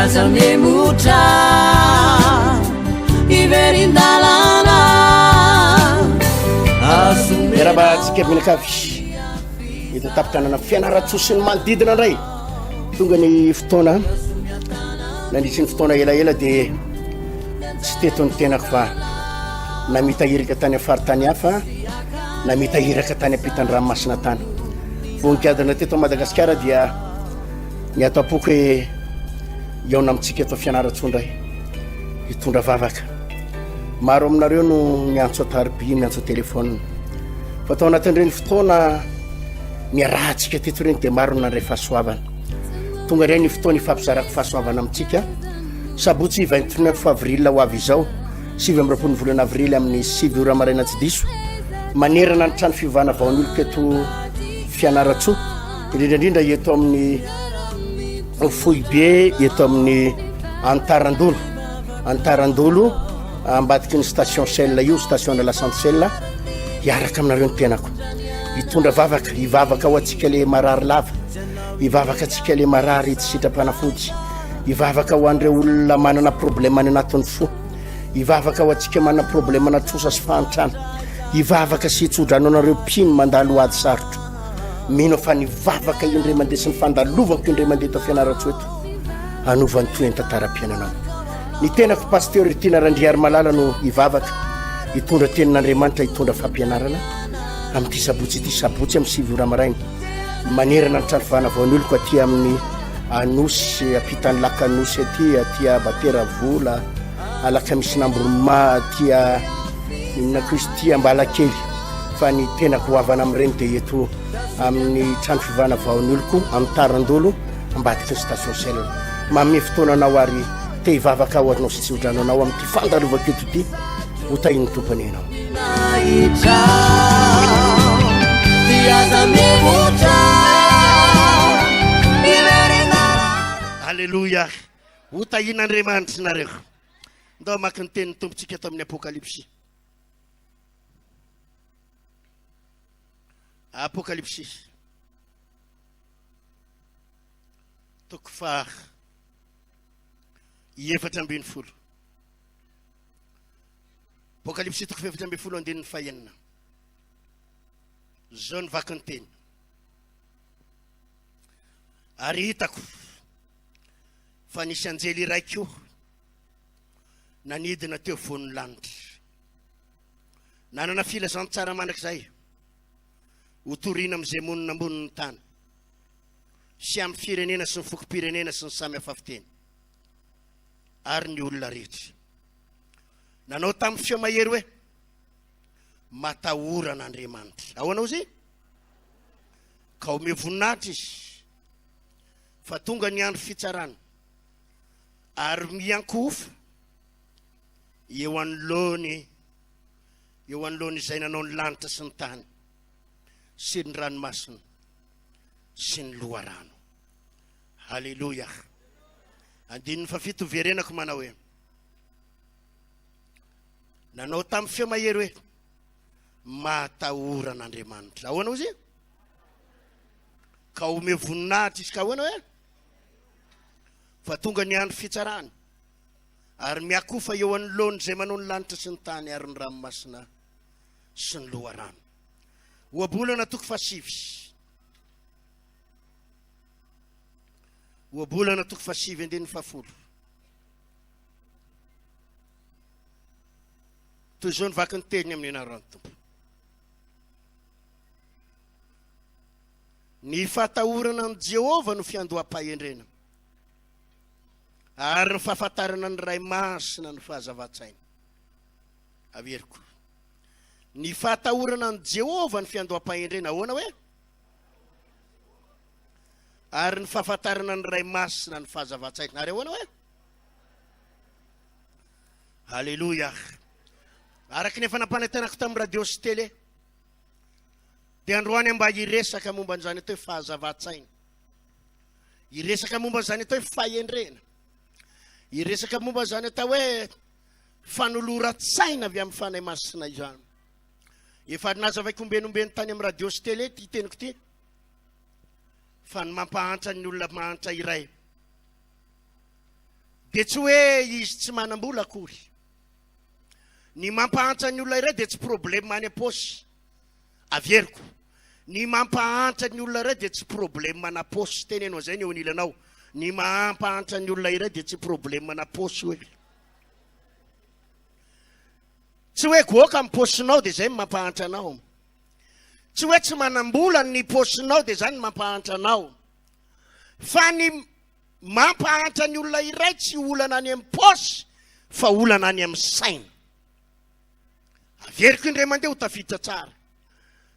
Dia aza mihemotra Hiverin-dalana Azo Miarahaba antsika mianakavy eto an-tampon-tanàna Fianarantsoa sy ny manodidina indray. Tonga ny fotoana nandritry ny fotoana elaela dia tsy teto ny tenako fa namita iraka tany amin'ny faritany hafa, namita iraka tany ampitan-dranomasina tany. Vao nigadona teto Madagasikara dia Ny ato am-poko hoe hihaona amintsika eto Fianarantsoa indray, hitondra vavaka. Maro aminareo no miantso an-tariby, miantso an-telefaonina. Fa tao anatin'ireny fotoana niarahantsika teto ireny dia maro no nandray fahasoavana. Tonga indray ny fotoana ifampizarako fahasoavana amintsika. Sabotsy 29 avril ho avy izao, 29 ny volana avrily amin'ny 9 ora maraina tsy diso, manerana ny trano fiovana vao noloko eto Fianarantsoa. Indrindra indrindra eto amin'ny foibe eto amin'ny Antarandolo, Antarandolo ambadiky ny station Shell io, station de la Sainte Shell, hiaraka aminareo ny tenako. Hitondra vavaka, hivavaka ho antsika le marary lava, hivavaka antsika le marary tsy sitram-panafody, hivavaka ho an'ireo olona manana problème any anatin'ny fo, hivavaka ho antsika manana problème na trosa sy fahantrana, hivavaka sy hitsodrano anareo mpino mandalo ady sarotra. Mino aho fa ny vavaka indray mandeha sy ny fandalovako indray mandeha eto Fianarantsoa eto hanova ny tohin'ny tantaram-piainanao. Ny tenako Pasteur Tiana Randriarimalala no hivavaka, hitondra tenin'Andriamanitra, hitondra fampianarana amin'ity sabotsy ity, sabotsy amin'ny 9 ora maraina, manerana ny trano fivavahana vao ny oloko aty amin'ny Anosy, ampitan'ny lac Anosy aty, aty Abateravola, Alakamisin'Amboroma, aty inona koa izy ity, Ambalakely. Fa ny tena goavana amin'ireny dia eto amin'ny trano fivavahana Vahaon'oloko amin'ny Tarandolo ambadiky ny station Shell. Manome fotoana anao ary te hivavaka ao anao sy tsodrano anao amin'ity fandalovako eto ity. Ho tahin'ny Tompo anie ianao. Aleloia! Ho tahin'Andriamanitra nareo. Ndao hamaky ny tenin'ny Tompontsika eto amin'ny Apokalypsy. Apokalypsy toko faha 14. Apokalypsy toko faha 14 andininy fahenina. Zao ny vaky ny teny. Ary hitako fa nisy anjely iray koa nanidina teo vonin'ny lanitra. Nanana filazantsara mandrakizay ho torina amin'izay monina ambonin'ny tany sy amin'ny firenena sy ny fokom-pirenena sy ny samy hafa fiteny ary ny olona rehetra. Nanao tamin'ny feo mahery hoe, Matahora an'Andriamanitra. Ahoana hozy? Ka omeo voninahitra izy, fa tonga ny andro fitsarana, ary miankohofa eo anoloany eo anoloany izay nanao ny lanitra sy ny tany sy ny ranomasina sy ny loharano. Haleloia. Andininy fahafito verenako manao hoe nanao tamin'ny feo mahery hoe matahora an'Andriamanitra. Ahoana hozy? Ka omeo voninahitra izy ka ahoana hoe? Fa tonga ny andro fitsarany ary miakofa eo anoloan'izay manao ny lanitra sy ny tany ary ny ranomasina sy ny loharano. Ohabolana toko fahasivy. Ohabolana toko fahasivy andininy fahafolo. Toy izao ny vaky ny teniny amin'ny anaran'ny Tompo. Ny fahatahorana an'i Jehovah no fiandoham-pahendrena. Ary ny fahafantarana ny Ray Masina no fahazavan-tsaina. Averiko. Ny fahatahorana an'i Jehovah ny fiandoham-pahendrena. Ahoana hoe? Ary ny fahafantarana ny Ray Masina ny fahazavan-tsaina. Ary ahoana hoe? Alléluia. Araka ny efa nampanantenako tamin'ny radio sy télé, dia androany mba hiresaka momba an'izany atao hoe fahazavan-tsaina. Hiresaka momba an'izany atao hoe fahendrena. Hiresaka momba an'izany atao hoe fanoloran-tsaina avy amin'ny Fanahy Masina izany. Efa nazavaiko ombenombeny tany amin'ny radio sy télé ity teniko ity fa ny mampahantra ny olona mahantra iray. Dia tsy hoe izy tsy manam-bola akory. Ny mampahantra ny olona iray dia tsy problème any am-paosy. Averiko. Ny mampahantra ny olona iray dia tsy problème ana paosy. Teneno an'izay ny eo anilanao. Ny mampahantra ny olona iray dia tsy problème ana paosy hoe. Tsy hoe goaka ny paosinao dia izay no mampahantra anao. Tsy hoe tsy manam-bola ny paosinao dia izany no mampahantra anao. Fa ny mampahantra ny olona iray tsy olana any amin'ny paosy fa olana any amin'ny saina. Averiko indray mandeha ho tafiditra tsara.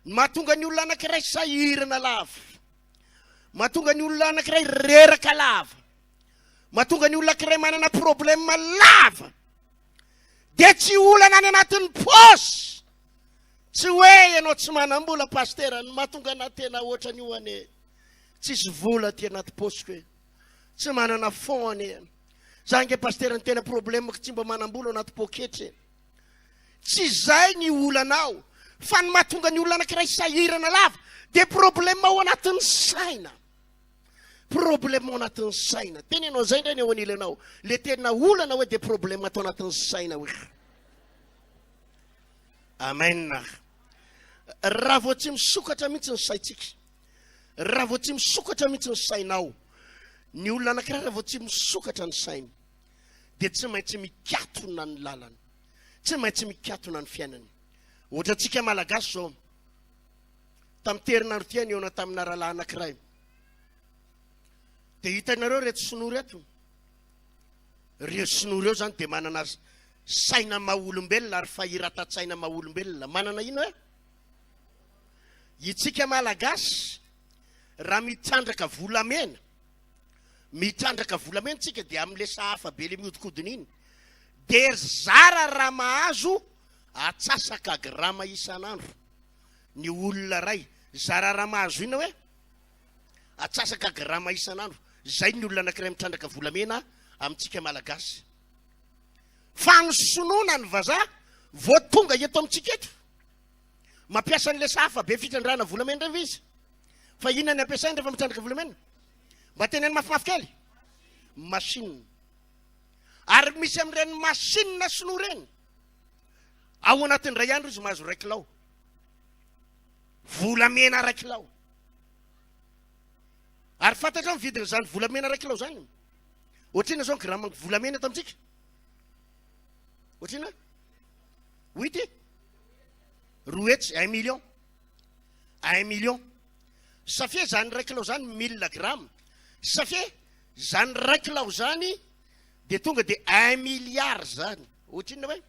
Ny mahatonga ny olona anankiray sahirana lava, mahatonga ny olona anankiray reraka lava, mahatonga ny olona anankiray manana problème lava dia tsy olana any anatin'ny paosy. Tsy hoe ianao tsy manam-bola pasitera, ny mahatonga anah tena ohatran'io anie tsisy vola aty anaty paosiko e, tsy manana fond anie. Za ange pasitera ny tena problème-ko tsy mba manam-bola ao anaty poketra e. Tsy izay ny olanao fa ny mahatonga ny olona anankiray sahirana lava dia problème ao anatin'ny saina. Problème ao anatin'ny saina. Teneno an'izay indray ny eo anilanao. Le tena olana hoe dia problème ato anatin'ny saina hoe. Amen. Raha vao tsy misokatra mihitsy ny saintsika, raha vao tsy misokatra mihitsy ny sainao, ny olona anankiray raha vao tsy misokatra ny sainy, dia tsy maintsy mikatona ny lalany, tsy maintsy mikatona ny fiainany. Ohatra antsika Malagasy izao, tamin'ny herinandro ity aho nihaona tamina rahalahy anankiray. Dia hitanareo ireto sinoa ireto? Ireo sinoa ireo izany dia manana saina maha olombelona ary fahiratan-tsaina maha olombelona. Manana inona hoe? Itsika Malagasy raha mitrandraka volamena, mitrandraka volamena tsika dia amin'le sahafa be le miodikodina iny, dia zara raha mahazo atsasaka grama isan'andro ny olona iray. Zara raha mahazo inona hoe? Atsasaka grama isan'andro. Zay ny olona anankiray mitrandraka volamena amintsika Malagasy. Fa ny sinoa na ny vazaha vao tonga eto amintsika eto, mampiasa an'ilay sahafa be fitrandrahana volamena ireny ve izy? Fa inona ny ampiasainy rehefa mitrandraka volamena? Mba teneno mafimafy kely. Machine. Ary misy amin'ireny machine sinoa ireny, ao anatin'ny iray andro izy mahazo iray kilao. Volamena iray kilao. Ary fantatrao ny vidin'izany volamena iray kilao izany? Ohatr'inona izao ny gramme volamena eto amintsika? Ohatr'inona? Huit? Roa hetsy, un million. Un million. Ça fait izany iray kilao izany mille grammes. Ça fait izany iray kilao izany dia tonga dia un milliard izany. Ohatr'inona hoe?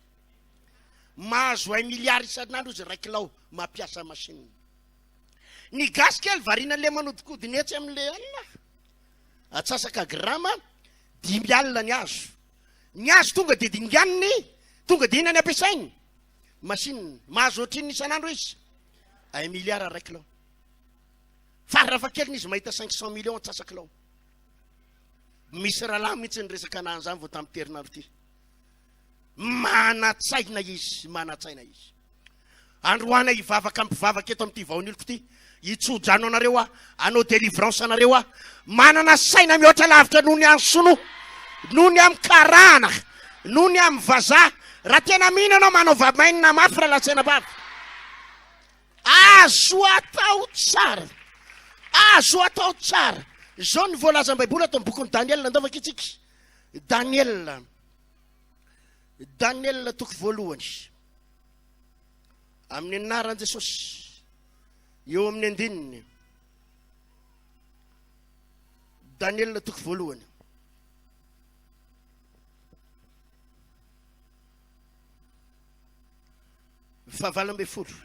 Mahazo un milliard isan'andro izy iray kilao mampiasa machine. Ny gasy kely variana le manodikodina etsy amin'le alina. Atsasaka grama 50 ny azo. Ny azo tonga dia dinganiny, tonga dia inona ny ampiasainy? Machine. Mahazo ohatrinona isan'andro izy? Un milliard iray kilao. Farafahakeliny izy mahita 500 millions atsasakilao. Misy rahalahy mihitsy niresaka anah an'izany vao tamin'ity herinandro ity. Manan-tsaina izy, manan-tsaina izy. Androany aho hivavaka amin'ny mpivavaka eto amin'ity vaoniloko ity. Hitsodrano anareo aho, hanao délivrance anareo aho. Manana saina mihoatra lavitra noho ny an'ny sinoa, noho ny amin'ny karana, noho ny amin'ny vazaha. Raha tena mino ianao, manaova maina mafy rahalahy sy anabavy. Azo atao tsara. Azo atao tsara. Izao ny voalazan'ny Baiboly ato amin'ny bokin'i Daniela. Andao vakintsika. Daniela. Daniela toko voalohany. Amin'ny anaran'i Jesosy. Eo amin'ny andininy. Daniela toko voalohany. Fahavalo ambin'ny folo.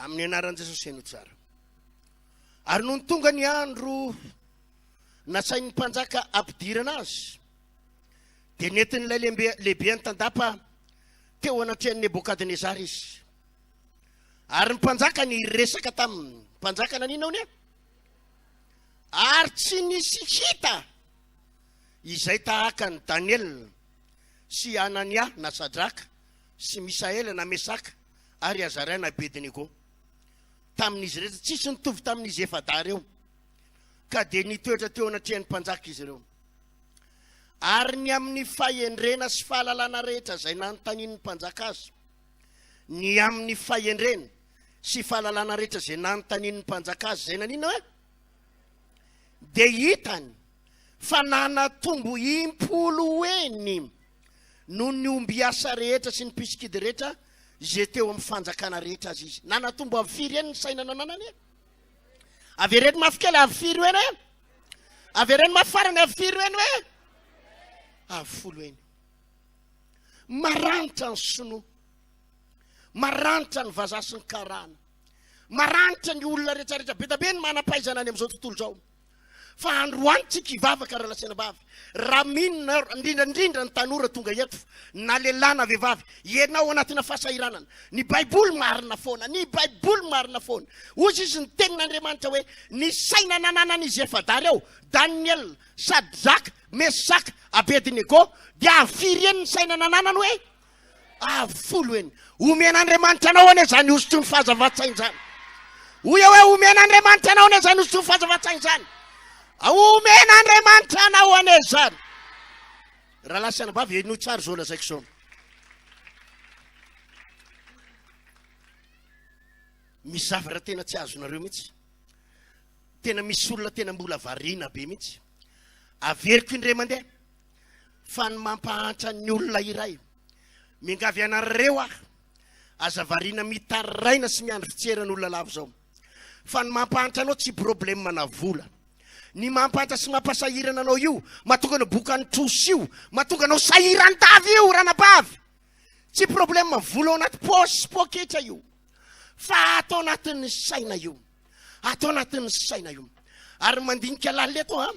Amin'ny anaran'i Jesosy heno tsara. Ary nony tonga ny andro nasain'ny mpanjaka ampidirana azy, dia nentin'ilay lehibe an-tandapa teo anatrehan'i Nebokadnezara izy. Ary ny mpanjaka niresaka taminy. Mpanjaka nanina hono e? Ary tsy nisy hita izay tahaka an'i Daniela sy Hanania na Sadraka sy Misaela na Mesaka ary Azaria na Abednego. Tamin'izy rehetra, tsisy nitovy tamin'izy efa-dahy ireo. Ka dia nitoetra teo anatrehan'ny mpanjaka izy ireo. Ary ny amin'ny fahendrena sy fahalalana rehetra izay nanontanian'ny mpanjaka azy, ny amin'ny fahendrena sy fahalalana rehetra izay nanontanian'ny mpanjaka azy, izay naninona hoe? Dia hitany fa nanatombo impolo heny noho ny ombiasa rehetra sy ny mpisikidy rehetra izay teo amin'ny fanjakana rehetra azy izy. Nanatombo avy firy heny ny saina nananany e? Avereno mafy kely, avy firy heny e? Avereno mafy farany, avy firy heny hoe? Avy folo heny. Maranitra ny sinoa, maranitra ny vazaha sy ny karana, maranitra ny olona rehetrarehetra, be dia be ny manam-pahaizana any amin'izao tontolo izao. Fa androany tsika hivavaka rahalahy sy anabavy, raha mino nareo, indrindra indrindra ny tanora tonga eto, na lehilahy na vehivavy, ianao anatina fahasahiranana. Ny Baiboly marina foana, ny Baiboly marina foana. Hozy izy ny tenin'Andriamanitra hoe, ny saina nananan'izy efa-dahy ireo, Daniel, Sadraka, Mesaka, Abednego, dia avy firy heny ny saina nananany hoe? Avo folo heny. Omen'Andriamanitra anao anie izany hosotry ny fahazavan-tsaina izany. Hoy aho hoe omen'Andriamanitra anao anie izany hosotry ny fahazavan-tsaina izany. Omen'Andriamanitra anao anie izany. Rahalahy sy anabavy, henoy tsara izao lazaiko izao. Misy zavatra tena tsy azonareo mihitsy. Tena misy olona tena mbola variana be mihitsy. Averiko indray mandeha. fa ny mampahantra ny olona iray. Miangavy anareo aho, aza variana mitaraina sy miandry fitseran'olona lava izao. Fa ny mampahantra anao tsy problème na vola. Ny mampahantra sy mampasahirana anao io, mahatonga anao bokan'ny trosa io, mahatonga anao sahiran-dava io ranabavy. Tsy problème vola ao anaty paosy sy poketra io, fa ato anatin'ny saina io. Ato anatin'ny saina io. Ary mandinika lalina eto an,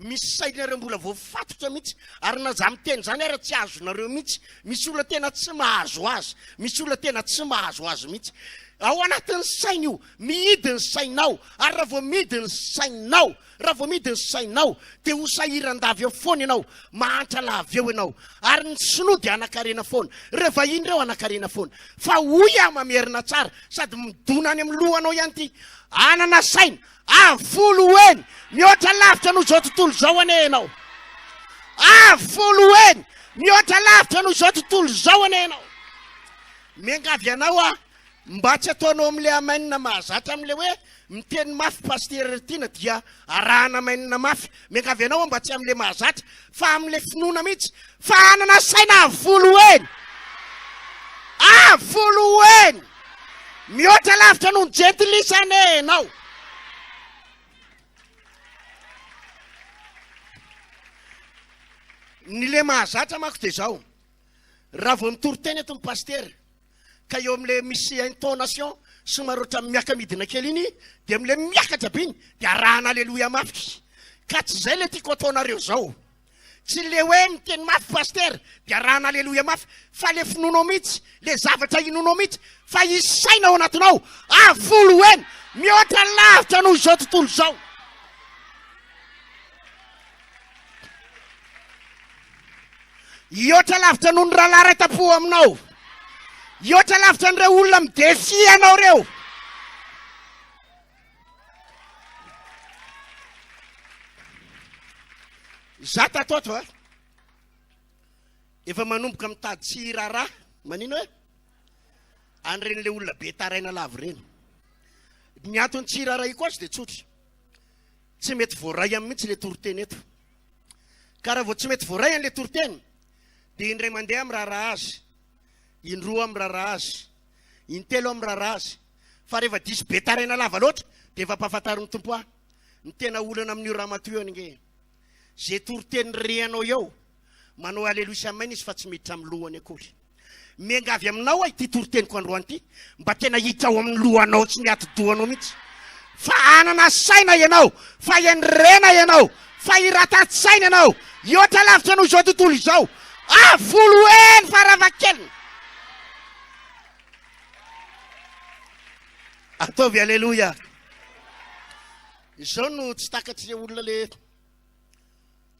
misy sainareo mbola voafatotra mihitsy, ary na za miteny zany ara tsy azonareo mihitsy, misy olona tena tsy mahazo azy, misy olona tena tsy mahazo azy mihitsy. Ao anatin'ny saina io, mihidy ny sainao, ary raha vao mihidy ny sainao, Raha vao mihidy ny sainao dia ho sahiran-dava eo foana ianao, mahantra lava eo ianao. Ary ny sinoa dia hanan-karena foana, ireo vahiny ireo hanan-karena foana. Fa hoy aho mamerina tsara sady midona any amin'ny lohanao ihany ity, hanana saina avo folo heny mihoatra lavitra noho izao tontolo izao anie ianao. Avo folo heny mihoatra lavitra noho izao tontolo izao anie ianao. Miangavy anao aho Mba tsy ataonao amin'ilay amen mahazatra amin'ilay hoe miteny mafy Pasitera ry Tiana dia arahana amen mafy. Miangavy anao aho mba tsy amin'ilay mahazatra fa amin'ilay finoana mihitsy fa hanana saina avo folo heny. Avo folo heny! Mihoatra lavitra noho ny jentilisa anie ianao. Ny le mahazatra manko dia izao, raha vao mitory teny eto ny pasitera, ka eo amin'ilay misy intonation somary ohatran'ny miaka-midina kely iny dia amin'ilay miakatra be iny dia arahana aleloia mafy ka tsy izay ilay tiako ataonareo izao tsy le hoe miteny mafy pasteur dia arahana aleloia mafy fa le finoanao mihitsy le zavatra inoanao mihitsy fa isaina ao anatinao afolo eny mihoatra lavitra noho izao tontolo izao Hihoatra lavitra noho ny rahalahy iray tampo aminao. Hihoatra lavitra an'ireo olona mi-défi anao ireo. Za tato ato a. Efa manomboka mitady tsy hiraharaha. Manino hoe? An'ireny le olona be taraina lava ireny. Ny antony tsy hiraharahiako azy dia tsotra. Tsy mety voaray aminy mihitsy le toriteny eto. Ka raha vao tsy mety voaray an'ilay toriteny dia indray mandeha miraharaha azy, indroa miraharaha azy, intelo miraharaha azy. Fa rehefa diso be taraina lava loatra dia efa ampahafantarin'ny Tompo ahy ny tena olana amin'io ramatoa io ange. Izay toriteny re anao eo, manao aleloia sy amen izy fa tsy miditra amin'ny lohany akory. Miangavy aminao aho ity toriteniko androany ity mba tena hiditra ao amin'ny lohanao sy ny atidohanao mihitsy fa hanana saina ianao, fa hendrena ianao, fa hiratan-tsaina ianao, hihoatra lavitra noho izao tontolo izao, avo folo heny farafahakeliny. Ataovy aleloia. Izao no tsy takatr'ireo olona le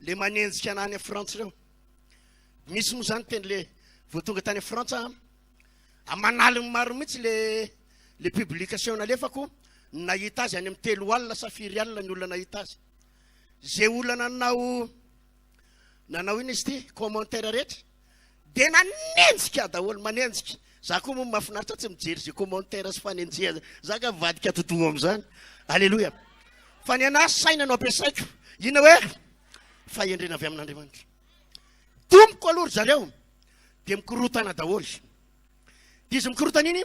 le manenjika ana any Frantsa ireo. Misy moa zany teny le vao tonga tany Frantsa aman'aliny maro mihitsy le le publication nalefako nahita azy any amin'ny telo alina sa firy alina ny olona nahita azy. Ze olona nanao Nanao inona izy ity? Commentaire rehetra dia nanenjika daholo, manenjika. Za koa moa mahafinaritra tsy mijery izay commentaire sy fanenjehana. Za nga mivadika atidoha amin'izany. Alléluia. Fa ny anah saina no ampiasaiko. Inona hoe? Fahendrena avy amin'Andriamanitra. Tompoko aloha ry zareo dia mikorotana daholo. Dia izy mikorotana iny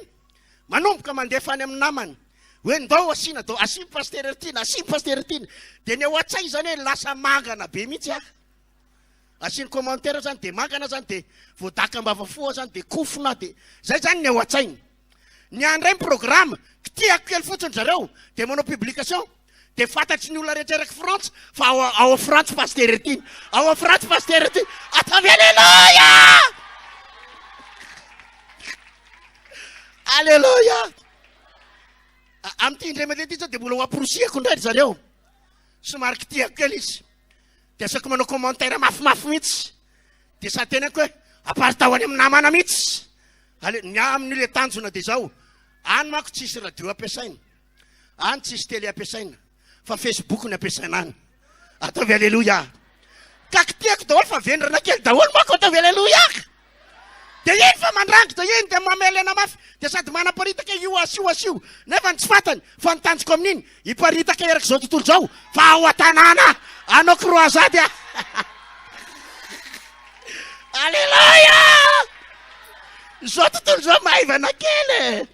manomboka mandefa any amin'ny namany hoe ndao asiana dao asio pasitera ry tiana asio pasitera ry tiana. Dia ny ao an-tsainy izany hoe lasa mangana be mihitsy aho. Asiany commentaire zany dia mangana zany dia voadaka am-bava fo aho zany dia kofona aho dia zay zany ny ao an-tsainy. Ny ahy indray ny programme, kitihako kely fotsiny zareo dia manao publication dia fantatry ny olona rehetra eraky Frantsa fa ao ao Frantsa pasitera ity, ao Frantsa pasitera ity, ataovy aleloia! Aleloia! Amin'ity indray mandeha ity zao dia mbola ho amporosihako indray ry zareo. Somary kitihako kely izy. Dia asaiko manao commentaire mafimafy mihitsy. Dia sady teneniko hoe aparitao any amin'ny namana mihitsy. Ale, ny ahy amin'io le tanjona dia izao, any manko tsisy radio ampiasaina, any tsisy télé ampiasaina, fa Facebook no ampiasaina any. Ataovy aleloia. Ka kitihako daholo fa vendrana kely daholo manko, ataovy aleloia. Dia iny fa mandrangitra iny dia mamely ana mafy dia sady manaparitaka io asio asio nefa ny tsy fantany fa ny tanjoko amin'iny hiparitaka erak'izao tontolo izao fa ao an-tanàna anao croisade ah. Aleloia! Izao tontolo izao maivana kely e.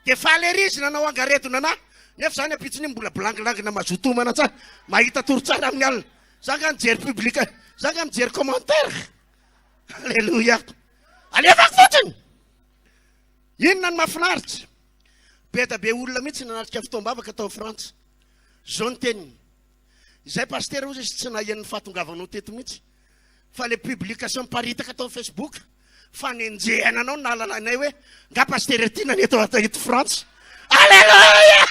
Dia faly ery izy nanao angaredona anah, nefa za ny ampitson'iny mbola bilangilangina mazoto homana tsara, mahita tory tsara amin'ny alina. Za nga nijery public, za nga mijery commentaire. Alléluia. Alefako fotsiny. Inona no mahafinaritra? Be da be olona mihitsy nanatrika fotoam-bavaka tao Frantsa. Zao ny teniny. Izay pasitera hozy izy tsy naheno ny fahatongavanao teto mihitsy. Fa le publication miparitaka tao Facebook. Fanenjehana anao no nahalalanay hoe nga Pasitera Tiana ny eto eto Frantsa. Aleloia!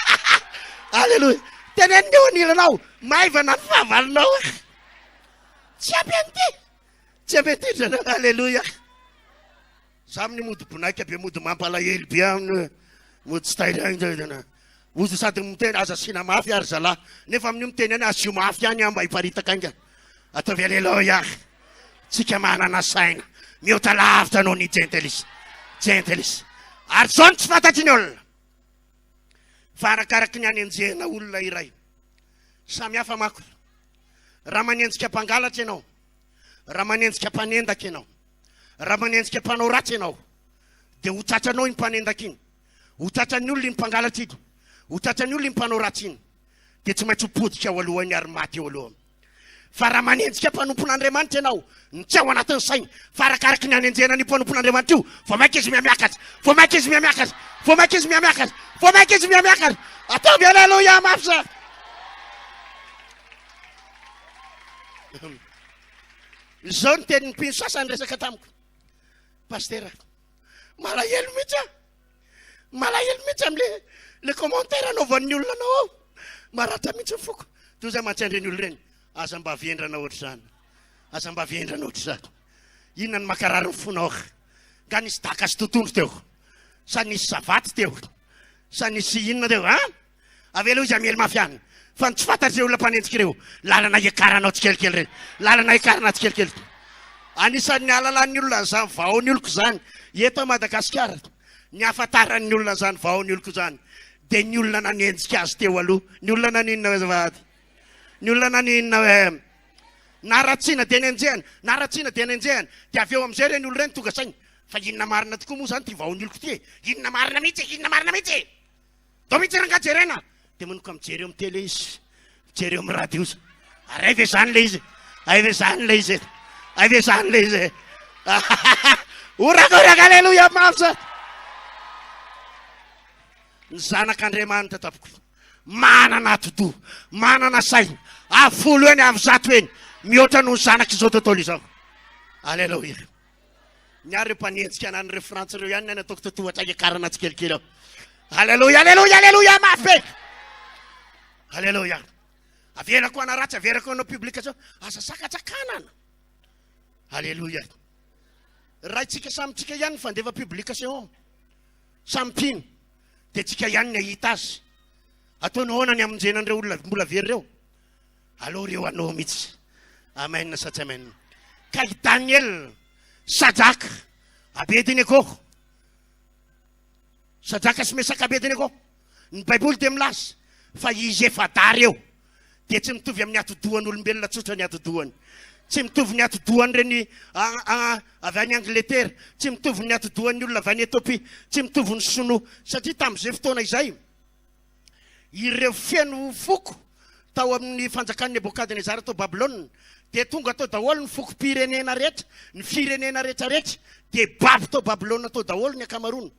Aleloia! Teneniny eo anilanao, maivana ny fahavalonao. Tsy ampy an'ity. Tsy ampy an'ity ry zareo. Aleloia! Za amin'ny mody bonaika be mody mampalahelo be aminy mody tsy tairaina. Mody sady miteny aza asiana mafy ary zalahy. Nefa amin'io miteny ihany asio mafy ihany aho mba hiparitaka haingana. Ataovy aleloia. Tsika manana saina mihoatra lavitra noho ny jentilisa. Jentilisa. Ary zao no tsy fantatry ny olona. Fa arakaraky ny anenjehana olona iray. Samy hafa manko. Raha manenjika mpangalatra ianao, raha manenjika mpanendaka ianao, raha manenjika mpanao ratsy ianao, dia ho tratranao iny mpanendaka iny. Ho tratran'ny olona iny mpangalatra iny. Ho tratran'ny olona iny mpanao ratsy iny. Dia tsy maintsy ho potika ao alohany ary maty eo alohany. Fa raha manenjika mpanompon'Andriamanitra ianao, ny tsy ao anatin'ny sainy, fa arakaraky ny hanenjehana an'io mpanompon'Andriamanitra io, vao mainka izy mihamiakatra, vao mainka izy mihamiakatra, vao mainka izy mihamiakatra, vao mainka izy mihamiakatra. Ataovy aleloia mafy za. Izao ny tenin'ny mpino sasany resaka tamiko. Pastera, malahelo mihitsy aho. Malahelo mihitsy amle le commentaire anaovan'ny olona anao ao. Maratra mihitsy ny foko. Toy izay mantsy an'ireny olona ireny. Aza mba vendrana ohatr'izany. Aza mba vendrana ohatr'izany. Inona no makarary ny fonao? Nga nisy daka sy totohondry teo? Sa nisy savaty teo? Sa nisy inona teo? An? Avela izy hamely mafy any. Fa ny tsy fantatr'ireo olona mpanenjika ireo, lalana hiakaranao tsikelikely ireny. Lalana hiakarana tsikelikely. Anisan'ny ahalalan'ny olona an'izany vahaon'ny oloko izany eto Madagasikara. Ny ahafantaran'ny olona an'izany vahaon'ny oloko izany dia ny olona nanenjika azy teo aloha. Ny olona naninona hoe azafady? Ny olona naninona hoe naratsiana dia nenjehana, naratsiana dia nenjehana. Dia avy eo amin'izay ireny olona ireny tonga saina fa inona marina tokoa moa izany ity vahaon'ny oloko ity e? Inona marina mihitsy e? Inona marina mihitsy e? Ndao mihitsy rangaha jerena. Dia manomboka mijery eo amin'ny télé izy, mijery eo amin'ny radio izy. Ary hay ve izany ilay izy? Hay ve izany ilay izy? Hay ve izany ilay izy? Horakoraka aleloia mafy sa. Ny zanak'Andriamanitra tompoko manana atidoha, manana saina, avo folo eny, avo zato eny, mihoatra noho ny zanak'izao tontolo izao. Aleloia. Ny ahy ireo mpanenjika ana an'ireo frantsy ireo ihany ny ataoko totohatra hiakarana tsikelikely ao. Aleloia, aleloia, aleloia, mafy be. Aleloia. Averako ana ratsy, averako anao publication. Aza sakatsakanana. Aleloia. Raintsika samitsika ihany ny fandefa publication. Samy mpino. Dia tsika ihany ny ahita azy. Ataonao ahoana ny hamonjena an'ireo olona mbola very ireo? Aleo ireo anao mihitsy. Amen sa tsy amen? Ka i Daniel, Sadraka, Abednego, Sadraka sy Mesaka Abednego, ny Baiboly dia milaza fa izy efa-dahy ireo dia tsy mitovy amin'ny atidohan'olombelona tsotra ny atidohany. Tsy mitovy ny atidohan'ireny avy any Angletera, tsy mitovy ny atidohan'ny olona avy any Ethiopia, tsy mitovy ny sinoa, satria tamin'izay fotoana izay ireo feno foko tao amin'ny fanjakan'i Nebokadnezara tao Babylona dia tonga tao daholo ny fokom-pirenena rehetra, ny firenena rehetrarehetra dia babo tao Babylona tao daholo ny ankamaroany.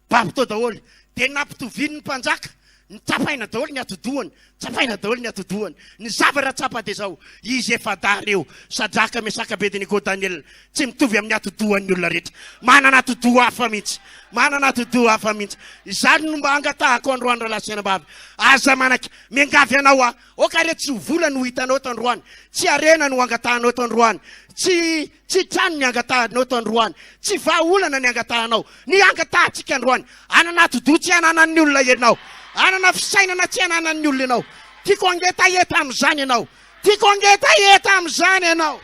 Babo tao daholo. Dia nampitovian'ny mpanjaka, notsapaina daholo ny atidohany, tsapaina daholo ny atidohany. Ny zavatra tsapa dia izao, izy efa-dahy ireo, Sadraka, Mesaka, Abednego, Daniela, tsy mitovy amin'ny atidohan'ny olona rehetra. Manana atidoha hafa mihitsy. Manana atidoha hafa mihitsy. Izany no mba angatahako androany rahalahy sy anabavy. Aza manaky. Miangavy anao aho. Aoka re tsy ho vola no hitanao eto androany. Tsy harena no angatahanao eto androany. Tsy Tsy trano ny angatahanao eto androany, tsy vahaolana ny angatahanao. Ny angatahantsika androany, hanana atidoha tsy ananan'ny olona ianao, hanana fisainana tsy ananan'ny olona ianao. Tiako hangetaheta amin'izany ianao. Tiako hangetaheta amin'izany ianao.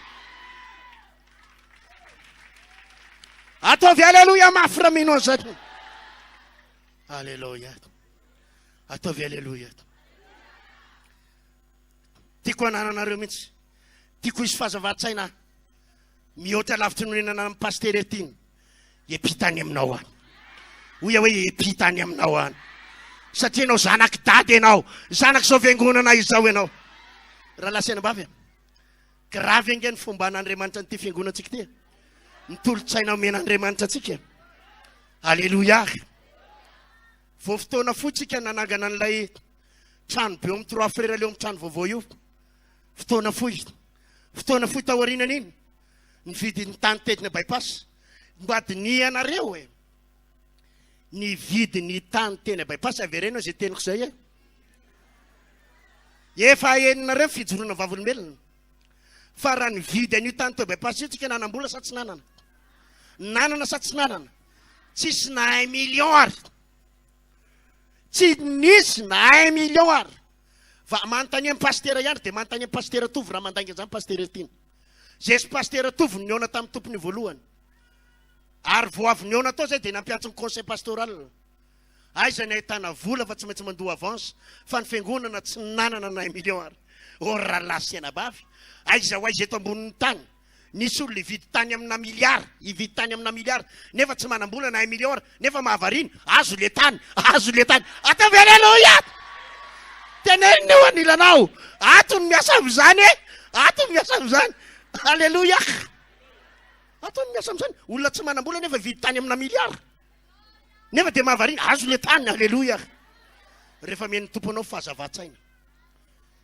Ataovy aleloia mafy raha mino an'izany. Aleloia. Ataovy aleloia. Tiako hanananareo mihitsy. Tiako hisy fahazavan-tsaina mihoatra lavitry ny onenana amin'ny pasitera ety iny. Hiampita any aminao any. Hoy aho hoe hiampita any aminao any. Satria ianao zanak'i dada ianao, zanak'izao fiangonana izao ianao. Rahalahy sy anabavy, grave ange ny fomban'Andriamanitra an'ity fiangonantsika ity. Ny tolo-tsaina omen'Andriamanitra antsika. Alléluia. Vao fotoana fohy tsika nanangana an'ilay trano be eo amin'ny Trois Frères leo amin'ny trano vaovao io. Fotoana fohy. Fotoana fohy taorianan'iny, nividy ny tany teny Bypass. Mba dinihanareo e. Nividy ny tany teny Bypass, avereno izay teniko izay e. Efa henonareo fijoroana vavolombelona. Fa raha nividy an'io tany teo Bypass io tsika nanam-bola sa tsy nanana? Nanana sa tsy nanana? Tsisy na un million ary. Tsy nisy na un million ary. Va manontania an'i Pasitera ihany dia manontania an'i Pasitera Tovo raha mandainga an'izany Pasitera Heritiana. Zay sy Pasitera Tovo no nihaona tamin'ny tompony voalohany. Ary vao avy nihaona tao zay dia nampiantso ny conseil pastoral. Aiza ny ahitana vola fa tsy maintsy mandoa avance fa ny fiangonana tsy nanana na un million ary. Oh rahalahy sy anabavy, aiza ho aiza eto ambonin'ny tany Nisy olona hividy tany amina milliard, hividy tany amina milliard, nefa tsy manam-bola na un million ar, nefa mahavariana, azo le tany, azo le tany. Ataovy aleloia! Tenenina eo anilanao, ato ny miasa amin'izany e, ato ny miasa amin'izany. Aleloia! Ato ny miasa amin'izany. Olona tsy manam-bola nefa hividy tany amina milliard. Nefa dia mahavariana, azo le tany, aleloia! Rehefa amen'ny Tompo anao fahazavan-tsaina.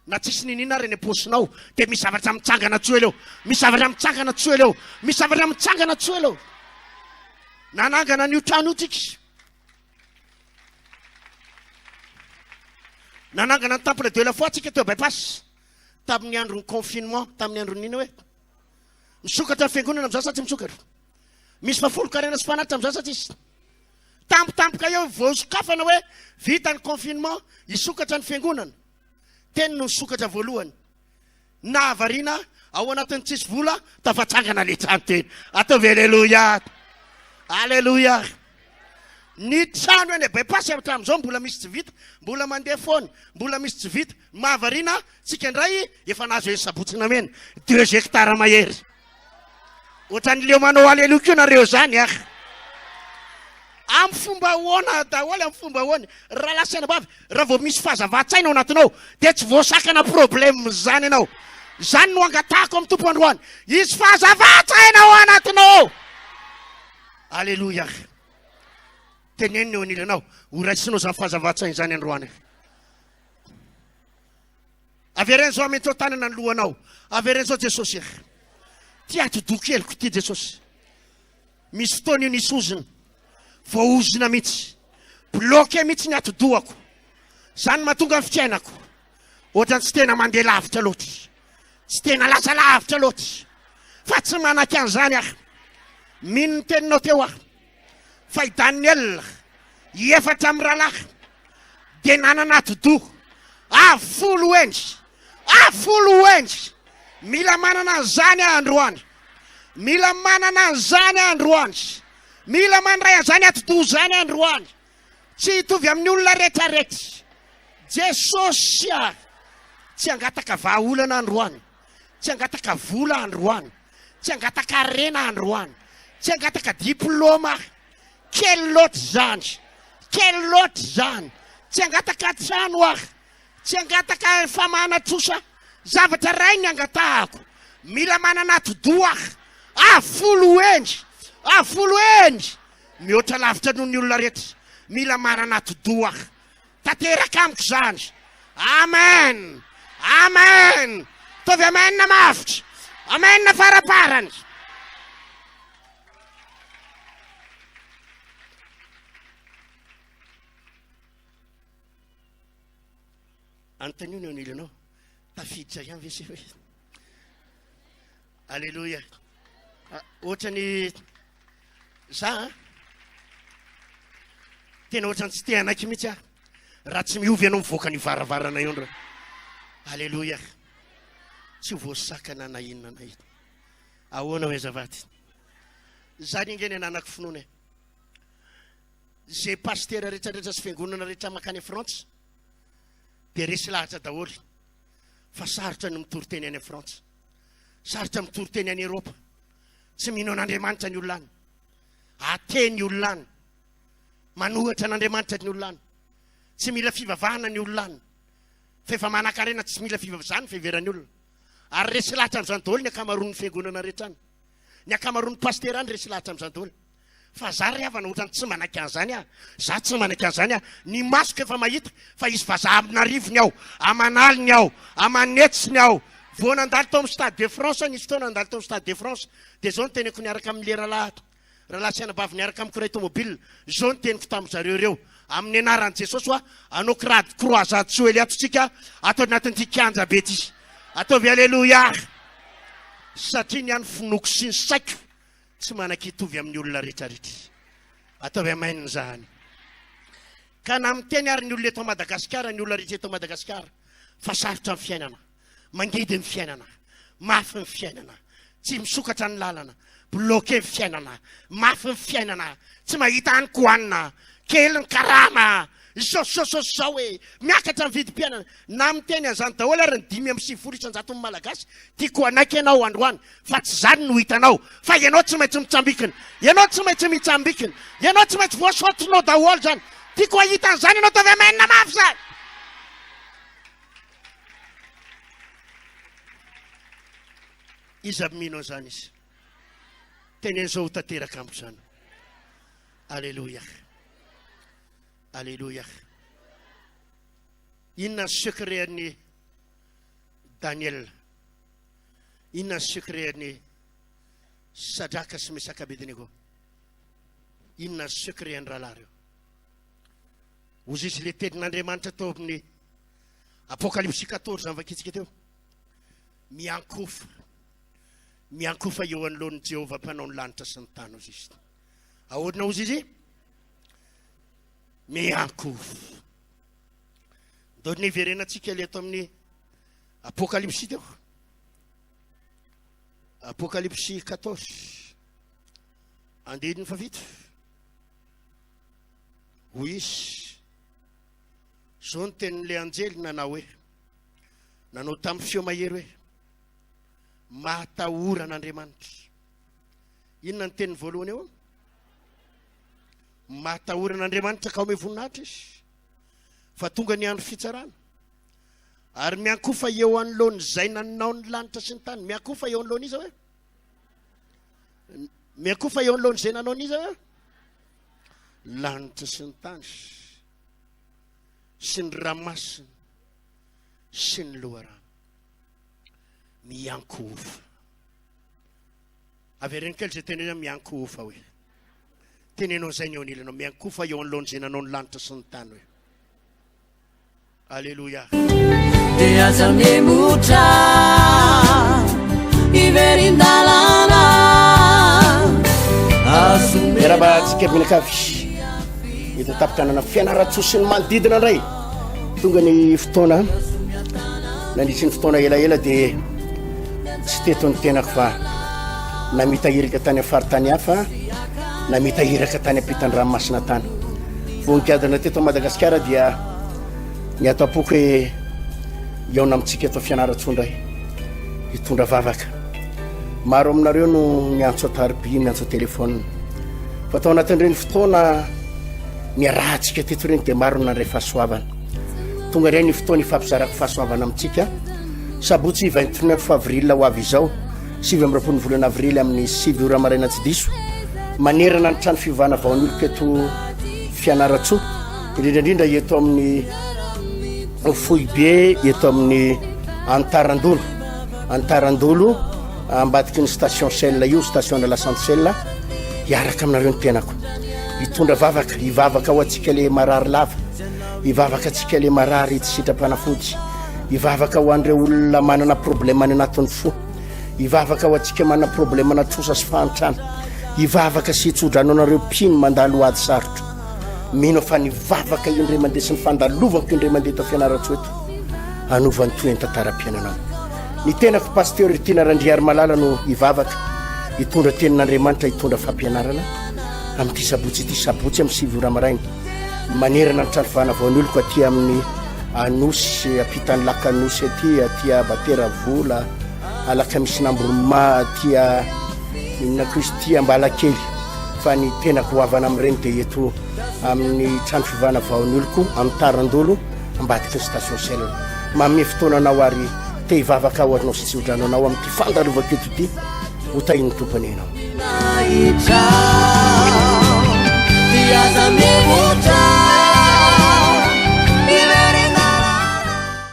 Na tsisy niniana ary any am-paosinao dia misy zavatra mitsangana tsy ho ela eo. Misy zavatra mitsangana tsy ho ela eo. Misy zavatra mitsangana tsy ho ela eo. Nanangana an'io trano io tsika. Nanangana ny temple de la foi tsika teo bypass. Tamin'ny andron'ny confinement, tamin'ny andron'ny inona hoe? Misokatra ny fiangonana amin'izao sa tsy misokatra? Misy fahafolonkarena sy fanatitra amin'izao sa tsisy? Tampotampoka eo vao sokafana hoe vita ny confinement, hisokatra ny fiangonana. Teny no nisokatra voalohany. Nahavariana ao anatin'ny tsisy vola, tafatsangana le trano teny. Ataovy aleloia. Aleloia. Ny trano eny Bypass hatramin'izao mbola misy tsy vita, mbola mandeha foana, mbola misy tsy vita. Mahavariana, tsika indray efa nahazo eny Sabotsy Namehana, deux hectares mahery. Ohatran'ny leo manao aleloia koa nareo zany ah. Amin'ny fomba ahoana daholo, amin'ny fomba ahoana? Rahalahy sy anabavy, raha vao misy fahazavan-tsaina ao anatinao, dia tsy voasakana problème zany ianao. Izany no angatahako amin'ny Tompo androany. Hisy fahazavan-tsaina ao anatinao ao. Aleloia. Teneno eo anilanao, ho raisinao izany fahazavan-tsaina izany androany. Avereno zao amentao tanana ny lohanao. Avereno zao Jesosy eh. Ty atidoha keliko ty Jesosy. Misy fotoana io nisy ozona. Voaozona mihitsy. Bloqué mihitsy ny atidohako. Zany mahatonga ny fiainako. Ohatrany tsy tena mandeha lavitra loatra. Tsy tena lasa lavitra loatra. Fa tsy manaky an'izany aho. Mino ny teninao teo aho. Fa i Daniel, i efatra amin'ny rahalahy, dia nanana atidoha avo folo hendry, avo folo hendry. Mila manana an'izany aho androany. Mila manana an'izany aho androany. Mila mandray an'izany atidoha izany aho androany. Tsy hitovy amin'ny olona rehetrarehetra. Jesosy a! Tsy hangataka vahaolana androany. Tsy hangataka vola androany. Tsy hangataka harena androany. Tsy hangataka diploma. Kely loatra izany. Kely loatra izany. Tsy hangataka trano aho. Tsy hangataka famahana trosa. Zavatra iray ny angatahako. Mila manana atidoha aho. Afolo eny. Afolo eny. Mihoatra lavitra noho ny olona rehetra. Mila manana atidoha aho. Tanteraka amiko izany. Amen. Amen. Ataovy amen mafy. Amen faraparany. Anontanio ny eo anilanao, tafiditra ihany ve se hoe? Aleloia. Ah, ohatrany za a tena ohatrany tsy te hanaiky mihitsy aho raha tsy miovy ianao mivoaka ny varavarana eo ndra. Aleloia. Tsy ho voasakana na inona na inona. Ahoana hoe azafady? Zany ange ny ananako finoana e. Ze pasitera rehetrarehetra sy fiangonana rehetra makany Frantsa dia resy lahatra daholo fa sarotra ny mitory teny any Frantsa. Sarotra mitory teny any Eropa. Tsy mino an'Andriamanitra ny olona any. Athée ny olona any. Manohitra an'Andriamanitra ny olona any. Tsy mila fivavahana ny olona any. Fa efa manan-karena tsy mila fivavahana izany ny fiheveran'ny olona. Ary resy lahatra amin'izany daholo ny ankamaroan'ny fiangonana rehetra any. Ny ankamaroan'ny pasitera any resy lahatra amin'izany daholo. Fa za ry havana otrany tsy manaiky an'izany aho. Za tsy manaiky an'izany aho. Ny masoko efa mahita fa hisy vazaha amin'arivony ao, aman'aliny ao, aman'hetsiny ao. Vao nandalo tao amin'ny stade de France aho, nisy fotoana nandalo tao amin'ny stade de France, dia izao no teneko niaraka amin'ilay rahalahy ato, rahalahy sy anabavy niaraka amiko iray tomobile, izao no teniko tamin-dry zareo ireo, amin'ny anaran'i Jesosy hoa, hanao crade croisade soely ato tsika, ato anatin'ity kianja be ity. Ataovy aleloia! Satria ny ahy ny finoako sy ny saiko Tsy manan-kitovy amin'ny olona rehetrarehetra. Ataovy amen izany. Ka na miteny ary ny olona eto Madagasikara, ny olona rehetra eto Madagasikara, fa sarotra ny fiainana, mangidy ny fiainana, mafy ny fiainana, tsy misokatra ny lalana, bloqué ny fiainana, mafy ny fiainana, tsy mahita hanin-kohanina, kely ny karama, izao sy izao sy izao e, miakatra ny vidim-piainana. Na miteny an'izany daholo ary ny 95 isan-jaton'ny Malagasy, tiako hanaiky ianao androany fa tsy izany no hitanao, fa ianao tsy maintsy mitsambikina, ianao tsy maintsy mitsambikina, ianao tsy maintsy voasaotinao daholo izany. Tiako hahita an'izany ianao, ataovy amen mafy izany. Iza mino an'izany izy? Teneno izao ho tanteraka amiko izany. Aleloia. Aleloia. Inona ny secret-n'i Daniel? Inona ny secret-n'i Sadraka sy Mesaka Abednego? Inona ny secret-n'ny rahalahy ireo? Hozy izy le tenin'Andriamanitra tao amin'ny Apokalypsy 14 novakintsika teo. Miankofa. Miankofa eo anoloan'i Jehovah mpanao ny lanitra sy ny tany hozy izy. Ahoana hozy izy? Miankofa. Ndao ny hiverenantsika le ato amin'ny Apokalypsy teo. Apokalypsy 14. Andininy fahafito. Hoy izy, Izao ny tenin'ilay anjely nanao hoe, nanao tamin'ny feo mahery hoe, Mahatahora an'Andriamanitra. Inona ny teniny voalohany eo? Mahatahora an'Andriamanitra ka omeo voninahitra izy. Fa tonga ny andro fitsarana. Ary miankofa eo anoloan'izay nanao ny lanitra sy ny tany. Miankofa eo anoloan'iza hoe? Miankofa eo anoloan'izay nanao n'iza hoe? Lanitra sy ny tany sy ny ranomasina sy ny loharano. Miankohofa. Avereno kely izay teny hoe miankohofa hoe. Teneno an'izay ny eo anilanao. Miankohofa eo anoloan'izay nanao ny lanitra sy ny tany hoe. Aleloia. Dia aza miemotra hiverin-dalana. Azo Miarahaba antsika mianakavy eto an-tampon-tanàna Fianarantsoa sy ny manodidina indray. Tonga ny fotoana nandritry ny fotoana elaela dia. Tsy teto ny tenako fa namita iraka tany amin'ny faritany hafa, namita iraka tany ampitan-dranomasina tany. Vao nigadona teto Madagasikara dia ny ato am-poko hoe hihaona amintsika eto Fianarantsoa indray, hitondra vavaka. Maro aminareo no miantso an-tariby, miantso an-telefaonina. Fa tao anatin'ireny fotoana niarahantsika teto ireny dia maro no nandray fahasoavana. Tonga indray ny fotoana ifampizarako fahasoavana amintsika. Sabotsy 29 avril ho avy izao, 29 ny volana avrily amin'ny 9 ora maraina tsy diso, manerana ny trano fiovana vaonoloko eto Fianarantsoa, indrindra indrindra eto amin'ny foibe eto amin'ny Antarandolo, Antarandolo ambadiky ny station Shell io, station de la Sainte Shell, hiaraka aminareo ny tenako. Hitondra vavaka, hivavaka ho antsika le marary lava. Hivavaka antsika le marary tsy sitram-panafody. Hivavaka ho an'ireo olona manana problème any anatin'ny fo. Hivavaka ho antsika manana problème na trosa sy fahantrana. Hivavaka sy hitsodrano anareo mpino mandalo ady sarotra. Mino aho fa ny vavaka indray mandeha sy ny fandalovako indray mandeha eto Fianarantsoa eto hanova ny tohin'ny tantaram-piainanao. Ny tenako Pasteur Tiana Randriarimalala no hivavaka, hitondra tenin'Andriamanitra, hitondra fampianarana amin'ity sabotsy ity, sabotsy amin'ny 9 ora maraina. Manerana ny trano fahana vao ny oloko aty amin'ny Anosy, ampitan'ny lac Anosy aty, aty Abateravola, Alakamisin'Amboroma, aty inona koa izy ity, Ambalakely. Fa ny tenako goavana amin'ireny dia eto amin'ny trano fivana vao ny oloko, amin'ny Tarandolo, ambadiky ny station Shell. Manome fotoana anao ary te hivavaka ao anao sy tsiodrano anao amin'ity fandalovako eto ity. Ho tahin'ny Tompo anie ianao.